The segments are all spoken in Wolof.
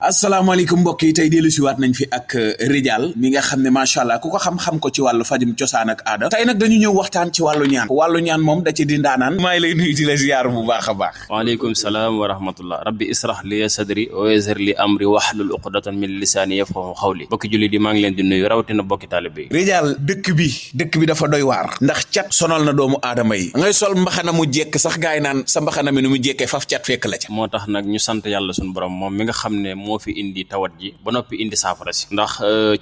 asalaamaaleykum mbokk yi tey dellu si waat nañ fi ak Ridial mi nga xam ne macha allah ku ko xam-xam ko ci wàllu fajum cosaan ak aada tey nag dañu ñëw waxtaan ci wàllu ñaan moom da ci di ndaanaan maa ngi lay nuyu di la ziyaar bu baax a baax. waaleykum salaam wa rahmatullah rabbi israh li sadri wa yassir li amri wahlul uqdatan min lisaani yafqahu qawli bokki julli di maa ngi leen di nuyu rawatina bokki taalibe yi. Ridial dëkk bi dafa doy waar ndax cat sonal na doomu aadama yi ngay sol mbaxana mu jekk sax gaay naan sa mbaxana mi nu mu jekkee faf cat fekk la ca. moo tax nag ñu sant yàlla suñu borom moom mi nga xam ne moo fi indi tawat ji ba noppi indi saafara si ndax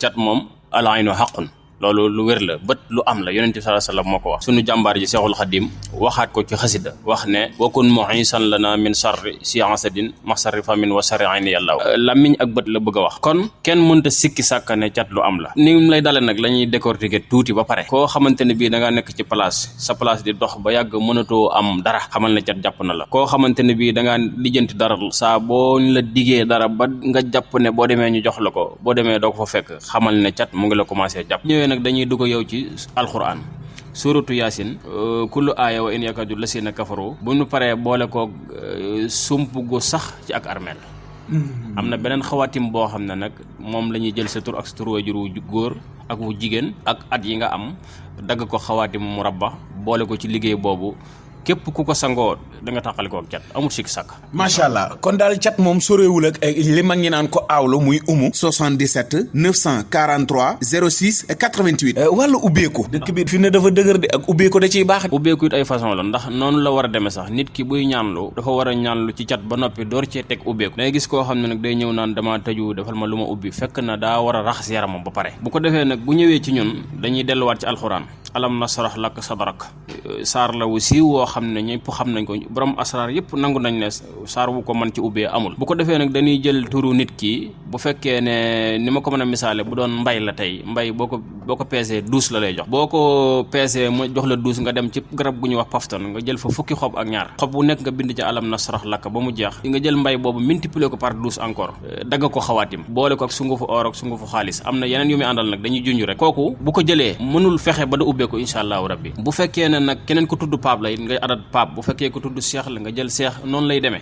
cat moom al aynu haqqun loolu lu wér la bët lu am la yonent bi sallallahu alayhi wasallam moo ko wax sunu jàmbaar ji Seexul Xadim waxaat ko ci xasida wax ne wakun mu'isan lana min sarri si asadin masarri famin wa sarri ayni yàlla làmmiñ ak bët la bëgg a wax kon kenn mënta sikki sàkka ne cat lu am la ni mu lay dale nag la ñuy décortiquer tuuti ba pare koo xamante ne bii da ngaa nekk ci place sa place di dox ba yàgg mënatoo am dara xamal ne cat jàpp na la koo xamante ne bii da ngaa lijjanti dara saa boo ñu la diggee dara ba nga jàpp ne boo demee ñu jox la ko boo demee doo ko fa fekk xamal ne cat mu ngi la commencé jàpp nag dañuy dugg yow ci alquran suratu yaasin kullu aaya wa in yakadu lasina kafaru bu ñu paree boole koog sump gu sax ci ak armeel am na beneen xawaatim boo xam ne nag moom la ñuy jël sa tur ak sa tur waajur wu góor ak wu jigéen ak at yi nga am dagg ko xawaatim mu rabba boole ko ci liggéey boobu képp ku ko sangoo da nga taxale ko ak cat amul sikk sàkk macha allah kon daal cat moom soreewul ak li mag ñi naan ko aawlo muy umu 77 943 06 88 wàllu ubbeeku dëkk bi fi ne dafa dëgër de ak ubbeeku da ciy baax ubbeeku it ay façon la ndax noonu la war a demee sax nit ki buy ñaanlu dafa war a ñaanlu ci cat ba noppi door cee teg ubbeeku day gis koo xam ne nag day ñëw naan dama tëju defal ma lu ma ubbi fekk na daa war a raxas yaramam ba pare bu ko defee nag bu ñëwee ci ñun dañuy delluwaat ci alxuraan alam nasrah lak sadrak saar la wu siiw woo xam ne ñëpp xam nañ ko borom asraar yëpp nangu nañ ne saar wu ko mën ci ubbee amul bu ko defee nag dañuy jël turu nit ki bu fekkee ne ni ma ko mën a misaale bu doon mbay la tey mbay boo ko peesee 12 la lay jox boo ko peesee mu jox la 12 nga dem ci garab gu ñuy wax pafton nga jël fa fukki xob ak ñaar xob bu nekk nga bind ci alam nasrah lak ba mu jeex nga jël mbay boobu multiplier ko par 12 encore dagg ko xawaatim boole ko ak sungufu or ak sungufu xaalis am na yeneen yu muy àndal nag dañuy junj rek kooku bu ko jëlee mënul fexe ba da ubbee ko insha allahu rabbi bu fekkee ne nag keneen ko tudd paap la it nga adat paap bu fekkee ko tudd seex la nga jël seex noonu lay demee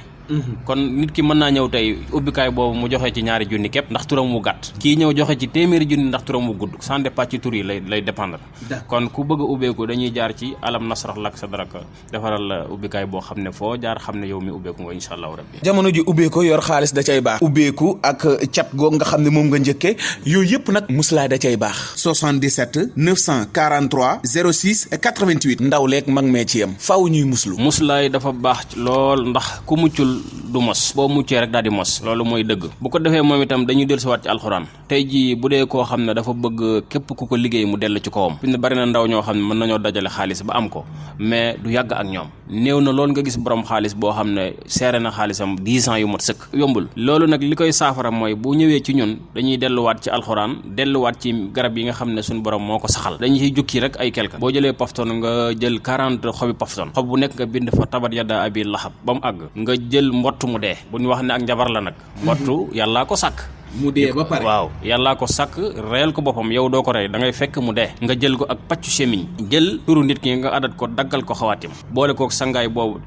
kon nit ki mën naa ñëw tey ubbikaay boobu mu joxe ci ñaari junni képp ndax turam wu gàtt kii ñëw joxe ci téeméeri junni ndax turam wu gudd sans départ ci tur yi lay dépendre kon ku bëgg a ubbeeku dañuy jaar ci alam nasrah lak sadrak defaral la ubbikaay boo xam ne foo jaar xam ne yow mi ubbeeku nga insha allahu rabbi jamono ji ubbeeku yor xaalis da cay baax ubbeeku ak cat goog nga xam ne moom nga njëkkee yooyu yëpp nag muslaay da cay baax 77 943 06 88 ndaw leeg mag mee ci yam faaw ñuy muslu muslaay dafa baax lool ndax ku muccul du mos boo muccee rek daal di mos loolu mooy dëgg bu ko defee moom itam dañuy dellusiwaat ci alxuraan tey jii bu dee koo xam ne dafa bëgg képp ku ko liggéey mu dellu ci kawam fi ne bari na ndaw ñoo xam ne mën nañoo dajale xaalis ba am ko mais du yàgg ak ñoom néew na loolu nga gis borom xaalis boo xam ne seere na xaalisam 10 ans yu mot sëkk yombul loolu nag li koy saafara mooy bu ñëwee ci ñun dañuy delluwaat ci alxuraan delluwaat ci garab yi nga xam ne suñu borom moo ko saxal dañuy ciy jukki rek ay quelque boo jëlee pafton nga jël 40 xobi pafton xob bu nekk nga bind fa tabat yadda abi lahab ba mu àgg nga jël mbott mu dee bu ñu wax ne ak njabar la nag mbottu yàllaa ko sàkk mu dee ba pare waaw yàllaa ko sàkk reyal ko boppam yow doo ko rey da ngay fekk mu dee nga jël ko ak pàccu semiñ jël turu nit ki nga adat ko daggal ko xawaatim boole kook sangaay boobu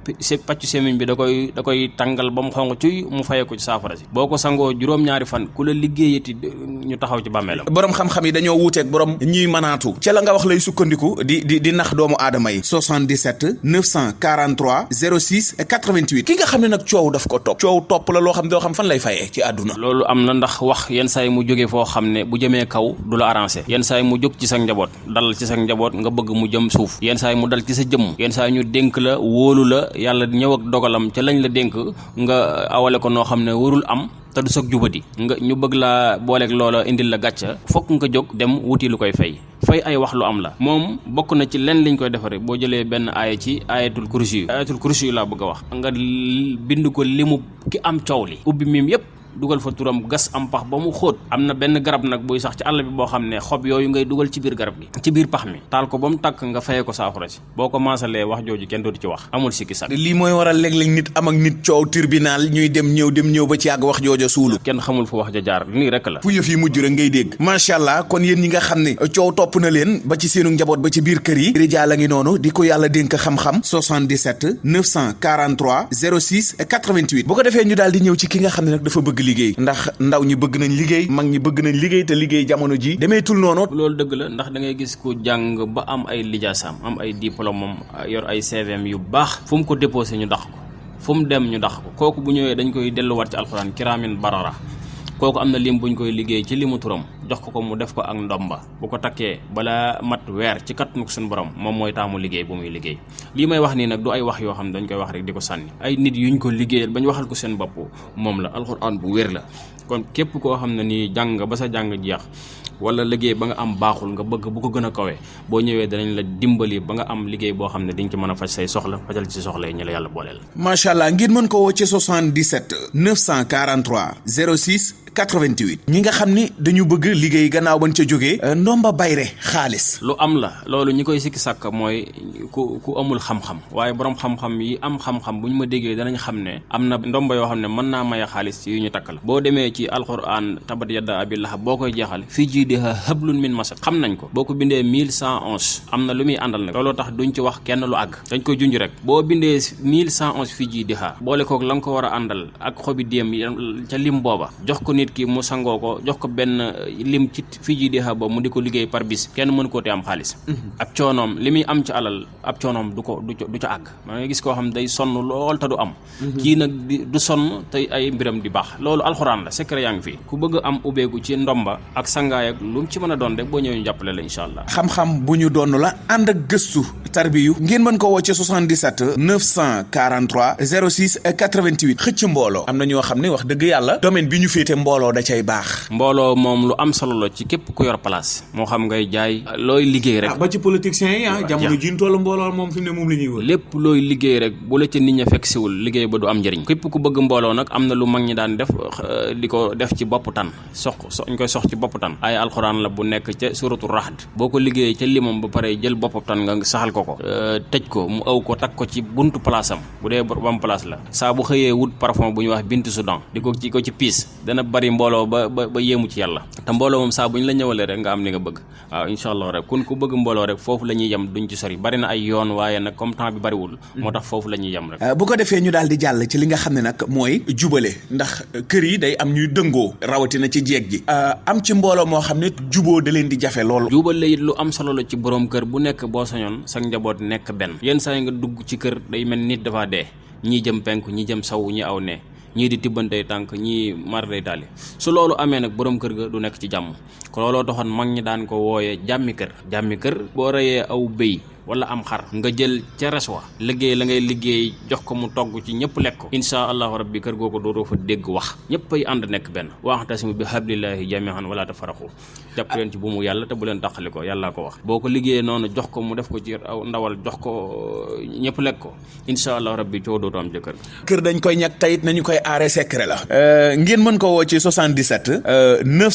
pàccu semiñ bi da koy tàngal ba mu xonq cuy mu fayee ko ci saafara si boo ko sangoo juróom-ñaari fan ku la liggéeyati ñu taxaw ci bàmmeelam borom xam-xam yi dañoo wuuteeg borom ñiy manaatu ca la nga wax lay sukkandiku di nax doomu aadama yi 77 943 06 88 ki nga xam ne nag coow daf ko topp la loo xam doo xam fan lay fayee ci àdduna loolu am na ndax wax yenn saa yi mu jógee foo xam ne bu jëmee kaw du la arrangé yenn saa yi mu jóg ci sa njaboot dal ci sa njaboot nga bëgg mu jëm suuf yenn saa yi mu dal ci sa jëmm yenn saa yi ñu dénk la wóolu la yàlla ñëw ak dogalam ca lañ la dénk nga awale ko noo xam ne warul am te du soog jubadi nga ñu bëgg laa booleeg loola indil la gàcca fokk nga jóg dem wuti lu koy fay ay wax lu am la moom bokk na ci lenn liñ koy defaree boo jëlee benn aaya ci ayatul kursi yu laa bëgg a wax nga bind ko limu ki am coow li ubbi miim yépp dugal fa turam gas am pax ba mu xóot am na benn garab nag buy sax ci àll bi boo xam ne xob yooyu ngay dugal ci biir garab gi ci biir pax mi taal ko ba mu tàkk nga fayee ko saafara si boo ko maasalee wax jooju kenn dootu ci wax amul sikki sax lii mooy waral léeg-léeg nit am ak nit coow tribunal ñuy dem ñëw ba ci yàgg wax jooja suulu kenn xamul fu wax ja jaar nii rek la fu yëf yi mujj rek ngay dégg macha allah kon yéen ñi nga xam ne coow topp na leen ba ci seenu njaboot ba ci biir kër yi Ridial a ngi noonu di ko yàlla dénk xam-xam 77 943 06 88 bu ko defee ñu daal di ñëw ci ki nga xam ne nag dafa bëgg liggéey ndax ndaw ñi bëgg nañ liggéey mag ñi bëgg nañ liggéey te liggéey jamono ji demeetul noonu. loolu dëgg la ndax da ngay gis ku jàng ba am ay lijaasaam am ay diplôme am yor ay CVM yu baax fu mu ko déposé ñu dàq ko fu mu dem ñu dàq ko kooku bu ñëwee dañ koy delluwaat ci alxuraan kiraamin barara kooku am na lim buñ koy liggéey ci limu turam jox ko mu def ko ak ndomba bu ko takkee balaa mat weer ci kattanu suñu borom moom mooy taamu liggéey bu muy liggéey. lii may wax nii nag du ay wax yoo xam ne dañ koy wax rek di ko sànni ay nit yuñ ko liggéeyal bañ waxal ko seen bopp moom la alxuraan bu wér la. kon képp koo xam ne nii jàng ba sa jàng jeex wala liggéey ba nga am baaxul nga bëgg bu ko gën a kawe boo ñëwee danañ la dimbali ba nga am liggéey boo xam ne diñ ci mën a faj say soxla fajal ci soxla yi ñu la yàlla booleel. macha allah ngir mën ko woo ci 77 943 06 88 ñi nga xam ni dañu bëgg liggéey gannaaw bañ ca jógee ndomba bayre xaalis. lu am la loolu ñi koy sikki sàkk mooy ku amul xam-xam waaye borom xam-xam yi am xam-xam bu ñu ma déggee danañ xam ne am na ndomba yoo xam ne mën naa maye xaalis yu ñu takk la boo demee ci alquran tabat yadda abi lahab boo koy jeexal fii jiidiha hablun min masad xam nañ ko boo ko bindee 1111 am na lu muy àndal nag looloo tax duñ ci wax kenn lu àgg dañ koy junj rek boo bindee 1111 fii jiidiha boole kook la nga ko war a àndal ak xobi déem ca lim booba jox ko nit ki mu sangoo ko jox ko benn lim ci fii ji dexa boobu mu di ko liggéey par bis kenn mënu koo te am xaalis ab coonoom li muy am ci alal ab coonoom du ca àgg maa ngi gis koo xam day sonn lool te du am kii nag du sonn te ay mbiram di baax loolu alxuraan la secret yaa ngi fii ku bëgg am ubbeeku ci ndomba ak sangaay ak lu mu ci mën a doon rek boo ñëwee ñu jàppale la incha allah. xam-xam bu ñu doon la ànd ak gëstu tarbiyu ngeen mën ko woo ci 77 943 06 88 xëcc mbooloo am na ñoo xam ne wax dëgg yàlla domaine bi ñu féete mbooloo da cay baax. mbooloo moom lu am solo la ci képp ku yor place moo xam ngay jaay looy liggéey rek. ba ci politiciens yi jamono ji ñu toll mbooloo moom fi mu ne moom la ñuy wër. lépp looy liggéey rek bu la ca nit ña fekk siwul liggéey ba du am njëriñ képp ku bëgg mbooloo nag am na lu mag ñi daan def di ko def ci bopp tan ñu koy sox ci bopp tan ay alxuraan la bu nekk ca suratu rahd boo ko liggéeyee ca limam ba pare jël bopp tan nga saxal ko tëj ko mu aw ko takk ko ci buntu place am bu dee bam place la saa bu xëyee wut parfum bu ñuy wax bintu Soudan di ko ci piis dana bari mbooloo ba yéemu ci yàlla te mbooloo moom saa bu ñu la ñëwalee rek nga am li nga bëgg waaw incha allah rek kun ku bëgg mbooloo rek foofu la ñuy yem duñ ci sori bari na ay yoon waaye nag comme temps bi bariwul moo tax foofu la ñuy yem rek bu ko defee ñu daal di jàll ci li nga xam ne nag mooy jubale ndax kër yi day am ñuy dëngoo rawatina ci jeeg ji am ci mbooloo moo xam ne juboo da leen di jafe lool jubale it lu am solo la ci borom kër bu nekk boo sañoon sa njaboot nekk benn yenn saa yi nga dugg ci kër day mel nit dafa dee ñii jëm penku ñii jëm saw ñi aw ne ñii di tibbantey tànk ñii mar day taali su loolu amee nag borom kër ga du nekk ci jàmm ko looloo taxoon mag ñi daan ko wooyee jàmmi kër boo reyee aw béy wala am xar nga jël ca res wa liggéey la ngay liggéey jox ko mu togg ci ñëpp lekk ko insha allahu rabbi kër googu dootoo fa dégg wax ñëpp ay ànd nekk benn wa'tasimu bi hablillahi jami'an wala tafarraqu jàpp leen ci bu mu yàlla te bu leen tàqali ko yàllaa ko wax boo ko liggéeyee noonu jox ko mu def ko ci aw ndawal jox ko ñëpp lekk ko insha allahu rabbi coow dootoo am jëkkër kër dañ koy ñàkk tayit nañu koy aaree secret la ngeen mën ko woo ci 77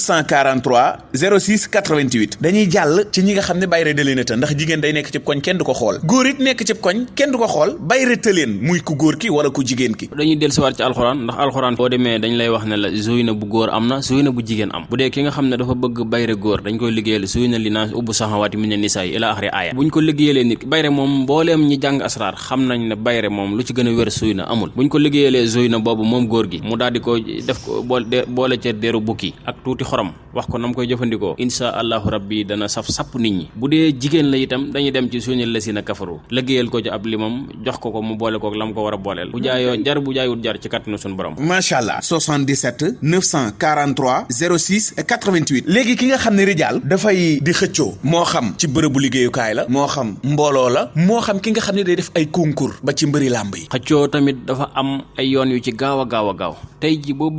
943 06 88 dañuy jàll ci ñi nga xam ne bayre da leen a të ndax jigéen day nekk ci koñ kenn du ko xool góor it nekk ci koñ kenn du ko xool bayre tëleen muy ku góor ki wala ku jigéen ki dañuy dellusiwaat ci alxuraan ndax alxuraan boo demee dañ lay wax ne la zuyna bu góor am na zuyna bu jigéen am bu dee ki nga xam ne dafa bëgg bayre góor dañ koy liggéeyal zuyna li naa ubbu saxawaati min nisaa ila axri aaya buñ ko liggéeyalee nit bayre moom mbooleem ñi jàng asraar xam nañ ne bayre moom lu ci gën a wér zuyna amul buñ ko liggéeyalee zuyna boobu moom góor gi mu daal di ko def ko boole ca deeru bukki ak tuuti xorom wax ko nam koy jëfandikoo insha allahu rabbi dana saf sapp nit ñi bu dee jigéen la itam dañuy dem ci suñu lesina kafaru liggéeyal ko ci ab limam jox ko mu boole kook lam ko war a booleel bu jaayoo jar bu jaayut jar ci kattanu suñu borom macha allah 77 943 06 88 léegi ki nga xam ne rijaal dafay di xëccoo moo xam ci bërëbu liggéeyukaay la moo xam mbooloo la moo xam ki nga xam ne day def ay concours ba ci mbëri làmb yi xëccoo tamit dafa am ay yoon yu ci gaaw a gaaw tey ji boo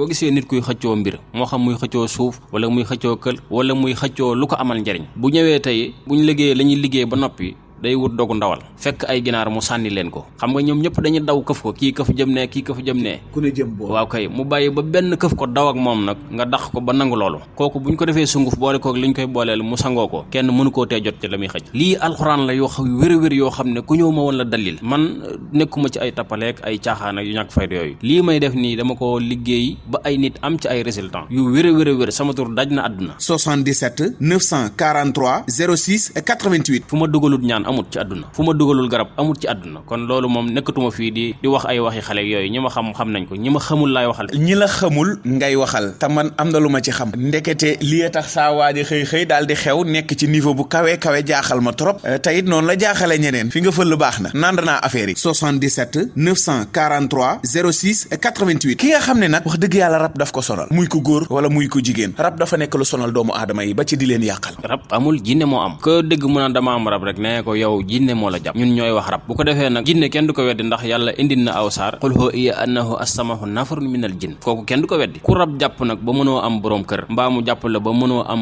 gisee nit kuy xëccoo mbir moo xam muy xëccoo suuf wala muy xëccoo kël wala muy xëccoo lu ko amal njariñ bu ñëwee tey buñ liggéey la ñuy liggéey ba noppi day wut dogu ndawal fekk ay ginaar mu sànni leen ko xam nga ñoom ñëpp dañuy daw këf ko kii këf jëm ne kii këf jëm ne ku ne jëm boobu waaw kay mu bàyyi ba benn këf ko daw ak moom nag nga dax ko ba nangu loolu kooku buñ ko defee sunguf boole kook liñ koy booleel mu sangoo ko kenn mënu koo tee jot ci la muy xëj lii alxuraan la yoo xam wér yoo xam ne ku ñëw ma woon la dalil man nekkuma ci ay tappaleek ay caaxaan ak yu ñàkk fayda yooyu lii may def nii dama ko liggéey ba ay nit am ci ay résultats yu wér sama tur daj na àdduna 77 943 06 88 fu ma dugalut ñaan amut ci àdduna fu ma dugalul garab amut ci àdduna kon loolu moom nekkatuma fii di wax ay waxi xale yooyu ñi ma xam nañ ko ñi ma xamul laay waxal. ñi la xamul ngay waxal te man am na lu ma ci xam ndekete lii tax saa waaji xëy daal di xew nekk ci niveau bu kawe jaaxal ma trop te it noonu la jaaxale ñeneen fi nga fël baax na nand naa affaire yi 77 943 06 88 ki nga xam ne nag wax dëgg yàlla rab daf ko sonal muy ko góor wala muy ko jigéen rab dafa nekk lu sonal doomu aadama yi ba ci di leen yàqal. rab amul jinne moo am ko dégg mu naan dama am rab rek nee ko yow jinne moo la jàpp ñun ñooy wax rab bu ko defee nag jinne kenn du ko weddi ndax yàlla indil na aw saar qul huwa iya annahu astamahu nafarun minal jinn kooku kenn du ko weddi ku rab jàpp nag ba mënoo am borom kër mbaa mu jàpp la ba mënoo am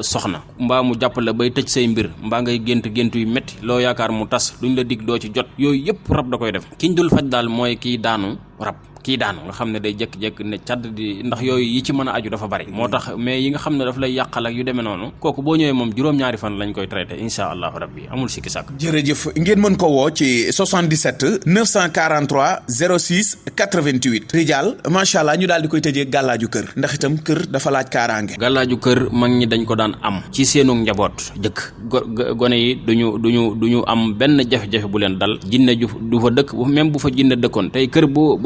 soxna mbaa mu jàpp la bay tëj say mbir mbaa ngay gént yu métti loo yaakaar mu tas duñ la dig doo ci jot yooyu yëpp rab da koy def kiñ dul faj daal mooy kiy daanu rab kii daanu nga xam ne day jékki-jékki ne cadd di ndax yooyu yi ci mën a aju dafa bari moo tax mais yi nga xam ne daf lay yàqal ak yu demee noonu kooku boo ñëwee moom juróom-ñaari fan lañ koy traité insha allahu rabbi amul sikki sàkk. jërëjëf ngeen mën ko woo ci 77 943 06 88 Rijal macha allah ñu daal di koy tëjee gàllaaju kër ndax itam kër dafa laaj kaaraange. gàllaaju kër mag ñi dañ ko daan am ci seenu njaboot jëkk gone yi duñu am benn jafe-jafe bu leen dal jinne du fa dëkk même bu fa jinne dëkkoon tey kër boo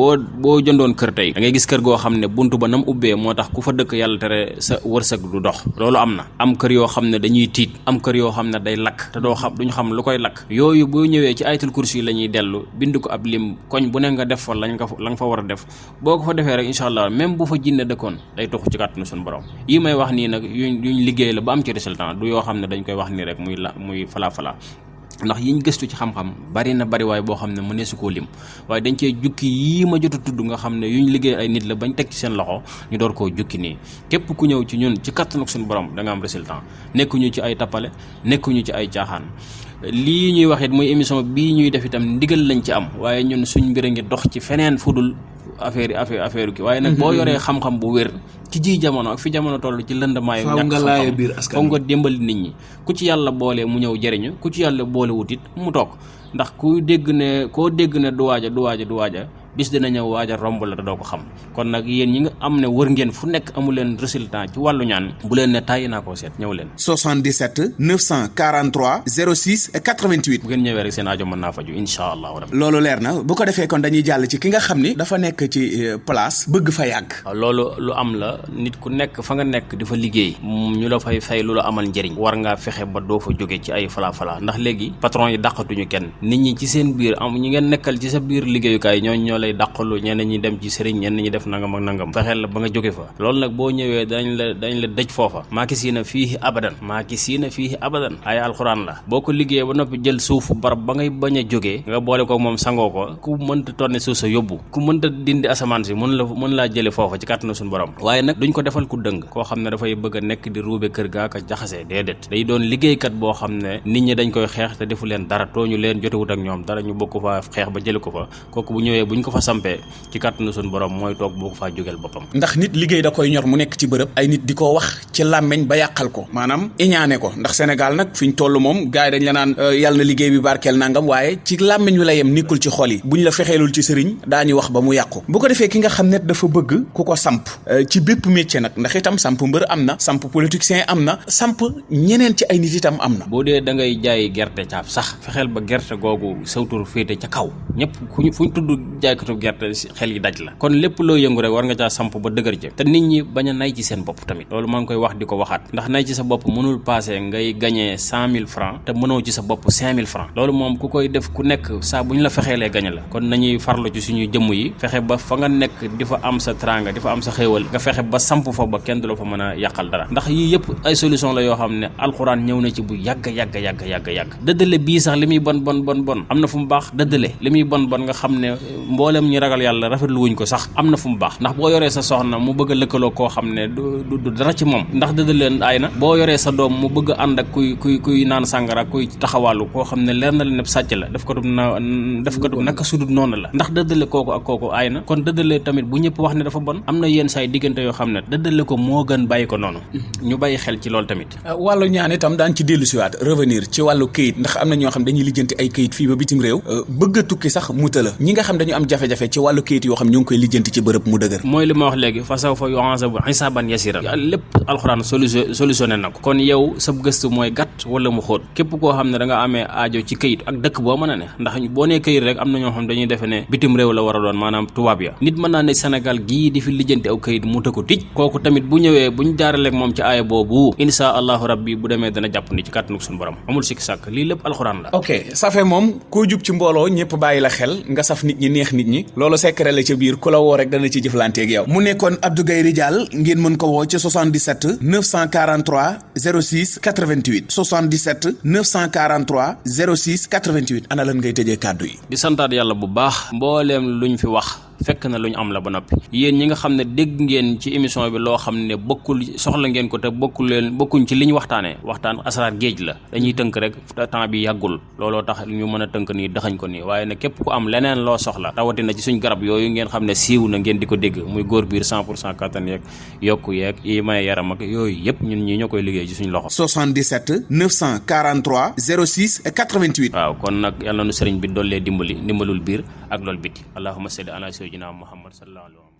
jëndoon kër tey da ngay gis kër goo xam ne buntu ba nam ubbee moo tax ku fa dëkk yàlla tere sa wërsëg du dox loolu am na am kër yoo xam ne dañuy tiit am kër yoo xam ne day lakk te duñu xam lu koy lakk yooyu boo ñëwee ci ayatul kursi la ñuy dellu bind ko ab lim koñ bu ne nga def fa la nga fa war a def boo ko fa defee rek incha allah même bu fa jinne dëkkoon day toxu ci kàttanu suñu borom yi may wax nii nag yuñ liggéey la ba am ci résultat du yoo xam ne dañ koy wax nii rek muy falaa ndax yiñ gëstu ci xam-xam bari na bari waaye boo xam ne mënee su koo lim waaye dañ cee jukki yii ma jot a tudd nga xam ne yuñ liggéey ay nit la bañ teg ci seen loxo ñu door koo jukki nii képp ku ñëw ci ñun ci kattanu suñu borom da nga am résultat nekkuñu ci ay tappale nekkuñu ci ay caaxaan lii ñuy wax it muy émission bii ñuy def itam ndigal lañ ci am waaye ñun suñ mbir a ngi dox ci feneen fudul affaire ki waaye nag boo yoree xam-xam bu wér ci ji jamono ak fi jamono toll ci lëndamaayu ñàkk xam-xam foog nga dimbali nit ñi ku ci yàlla boole mu ñëw jëriñu ku ci yàlla boole wutit mu toog ndax koo dégg ne du waaja bis dina ñëw waaja romb la te doo ko xam kon nag yéen ñi nga am ne wër ngeen fu nekk amu leen résultat ci wàllu ñaan bu leen ne tàyyi naa koo seet ñëw leen 77 943 06 88 bu ngeen ñëwee rek seen aajo mën naa faju insha allahu rabbi loolu leer na bu ko defee kon dañuy jàll ci ki nga xam ni dafa nekk ci place bëgg fa yàgg. waaw loolu lu am la nit ku nekk fa nga nekk di fa liggéey ñu la fay lu la amal njëriñ war ngaa fexe ba doo fa jóge ci ay fala ndax léegi patron yi dàqatuñu kenn nit ñi ci seen biir am ñi ngeen nekkal ci sa biir liggéeyukaay ñoo lay dàqalu ñenn ñi dem ci sëriñ ñenn ñi def nangam ak nangam fexeel la ba nga jóge fa loolu nag boo ñëwee dañ la dëj foofa maakisiina fiihi abadan ay alxuraan la boo ko liggéeyee ba noppi jël suufu barab ba ngay bañ a jógee nga boole ko moom sangoo ko ku mënta tonne suuf sa yóbbu ku mënta dindi asamaan si mën laa jële foofa ci kàttanu suñu borom waaye nag duñ ko defal ku dëng koo xam ne dafay bëgg a nekk di ruube kër gaa ka jaxasee déedéet day doon liggéeykat boo xam ne nit ñi dañ koy xeex te defu leen dara tooñu leen jotewut ak ñoom dara ñu bokk fa xeex ba jële ko fa kooku bu ñëwee buñ ko fa sampee ci kàttanu suñu borom mooy toog boo ko faa jógeel boppam ndax nit liggéey da koy ñor mu nekk ci bërëb ay nit di ko wax ci làmmeñ ba yàqal ko maanaam iñaane ko ndax Sénégal nag fi ñu toll moom gars yi dañ la naan yàlla na liggéey bi barkeel nangam waaye ci làmmeñ wi la yem nekkul ci xol yi buñ la fexeelul ci sëriñ daañu wax ba mu yàqu bu ko defee ki nga xam ne dafa bëgg ku ko samp ci bépp métier nag ndax itam samp mbër am na samp politicien am na samp ñeneen ci ay nit itam am na boo dee da ngay jaay gerte caaf sax fexeel ba gerte googu sawtur féete ca kaw ñëpp fuñ tudd jaaykatu gerte xel yi daj la kon lépp loo yëngu rek war nga caa samp ba dëgër ci te nit ñi bañ a nay ci seen bopp tamit loolu maa ngi koy wax di ko waxaat ndax nay ci sa bopp mënul passé ngay gagné 100 000 francs te mënoo ci sa bopp 5 000 francs loolu moom ku koy def ku nekk saa bu ñu la fexeelee gagné la kon nañuy farlu ci suñuy jëmm yi fexe ba fa nga nekk di fa am sa tranga di fa am sa xéewal nga fexe ba samp fa ba kenn du la fa mën a yàqal dara ndax yii yëpp ay solution la yoo xam ne alxuraan ñëw na ci bu yàgg dëddale bii sax li muy bon am na fu mu baax dëddale li muy bon nga xam ne mboolem ñi ragal yàlla rafetlu wuñ ko sax am na fu mu baax ndax boo yoree sa soxna mu bëgg a lëkkaloo koo xam ne du dara ci moom ndax dëddaleen aay na boo yoree sa doom mu bëgg a ànd ak kuy naan sàngara kuy taxawaalu koo xam ne leer na leen ne sàcc la def ko naka sudut noonu la ndax dëddale kooku ak kooku aay na kon dëddale tamit bu ñëpp wax ne dafa bon am na yenn saay diggante yoo xam ne dëddale ko moo gën bàyyi ko noonu ñu bàyyi xel ci loolu tamit wàllu ñaan itam daan ci dellu siwaat revenir ci wàllu këyit ndax am na ñoo xam dañuy lijjanti ay këyit fii ba bitim réew bëgg a tukki sax muta la ñi nga xam dañu am jafe jafe-jafe ci wàllu kayit yoo xam ñu ngi koy lijjanti ci bërëb mu dëgër. mooy li ma wax léegi fa sawfa yuhasabu hisaban yasira lépp alxuraan solutionné na ko. kon yow sab gëstu mooy gàtt wala mu xóot képp koo xam ne da nga amee aajo ci kayit ak dëkk boo mën a ne ndax boo nee kayit rek am na ñoo xam dañuy defe ne bitim réew la war a doon maanaam tubaab ya nit mën naa ne Sénégal gii di fi lijjanti aw kayit mu tëkku tij kooku tamit bu ñëwee buñ jaaraleeg moom ci aaya boobu insha allahu rabbi bu demee dana jàpp ni ci kàttanug suñu borom amul sikki sàkk lii lépp alxuraan la. ok safe moom koo jub ci mbooloo ñëpp bàyyi la xel nga saf nit ñi neex nit ñi loolu secret la ca biir ku la woo rek dana ci jëflanteeg yow. mu nekkoon Abdou Gaye Ridial ngeen mën ko woo ci 77 943 06 88 77 943 06 88 ana lan ngay tëjee kàddu yi. di santaat yàlla bu baax mbooleem luñ fi wax fekk na lu ñu am la ba noppi yéen ñi nga xam ne dégg ngeen ci émission bi loo xam ne bokkul soxla ngeen ko te bokkuñ ci li ñu waxtaan asraar géej la dañuy tënk rek temps bi yàggul looloo tax ñu mën a tënk nii daxañ ko nii waaye ne képp ku am leneen loo soxla rawatina ci suñ garab yooyu ngeen xam ne siiw na ngeen di ko dégg muy góor biir 100% kattan yeeg yokku yeeg yi may yaram ak yooyu yëpp ñun ñi ñoo koy liggéey ci suñ loxo 77 943 06 88 waaw kon nag yàlla nu sëriñ bi dollee dimbalul biir ak loolu biti allahumma salli ala sayyidina Muhammad sallallahu alayhi wa sallam